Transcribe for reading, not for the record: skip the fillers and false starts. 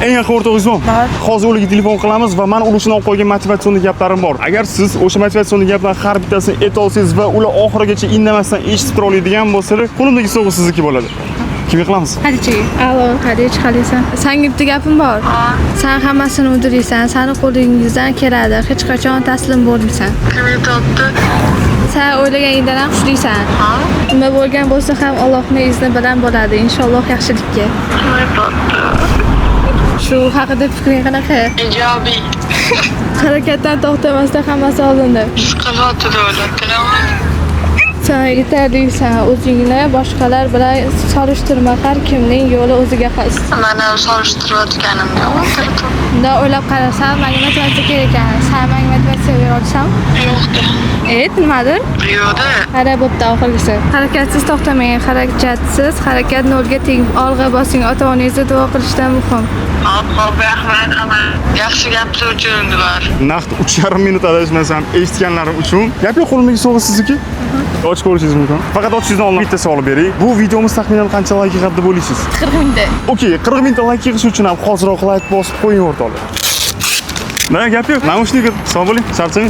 Eng yaqin o'rtog'ingiz bormi? Bor. Hozir ularga telefon qilamiz va man ular uchun olib qo'ygan motivatsion gaplarim bor. Agar siz o'sha motivatsion gaplarni har bittasini aytolsangiz va ular oxirigacha indamasdan eshitib tura oladigan bo'lsalar, qo'limdagi sovg'a sizniki bo'ladi. Kimga qilamiz? Hadichaga. Alo, Hadich, qalaysan? Sanga bitta gapim bor. San hammasini uddalaysan, sani qo'lingizdan keladi. Hech qachon taslim bo'lmaysan. Kim aytyapti? San o'ylaganingdan ham kuchlisan. Nima bo'lgan bo'lsa ham Allohning izni bilan bo'ladi. Inshaalloh yaxshilikka. Kim aytyapti? Shu haqida fikring qanaqa? Ijobiy. Harakatdan to'xtamasdan hammasi oldinda. Siqilyapti davlat. San yetarlisan, o'zingni boshqalar bilan solishtirma. Har kimning yo'li o'ziga xos. Mani solishtirayotganim yo'q, o'tirib. Bunday o'ylab qarasam, menga motivatsiya kerak ekan. San menga motivatsiya bera olsam? Yo'qda. Evet, nimadir? Yo'qda. Qara, bo'pti, oxirgisi. Harakatsiz to'xtamang, harakatsiz harakat nolga teng. Olg'a bosing, ota-onangizga duo qilishdan muhim. Hop, hop, rahmat. Yaxshi gaplar uchun ular. Naqd 3,5 minut adashmasam eshitganlarim uchun. Gap yo'q, qo'limdagi sovg'a sizniki. Ochib ko'rishingiz mumkin. Faqat ochishingizdan oldin bitta savol bering. Bu videomiz taxminan qancha layk yig'adi deb o'ylaysiz? 40 mingta. Okey, 40 mingta layk yig'ish uchun ham hoziroq layk bosib qo'ying, o'rtoqlar. Na, gap yo'q. Naushnik, sog' bo'ling, charchamang.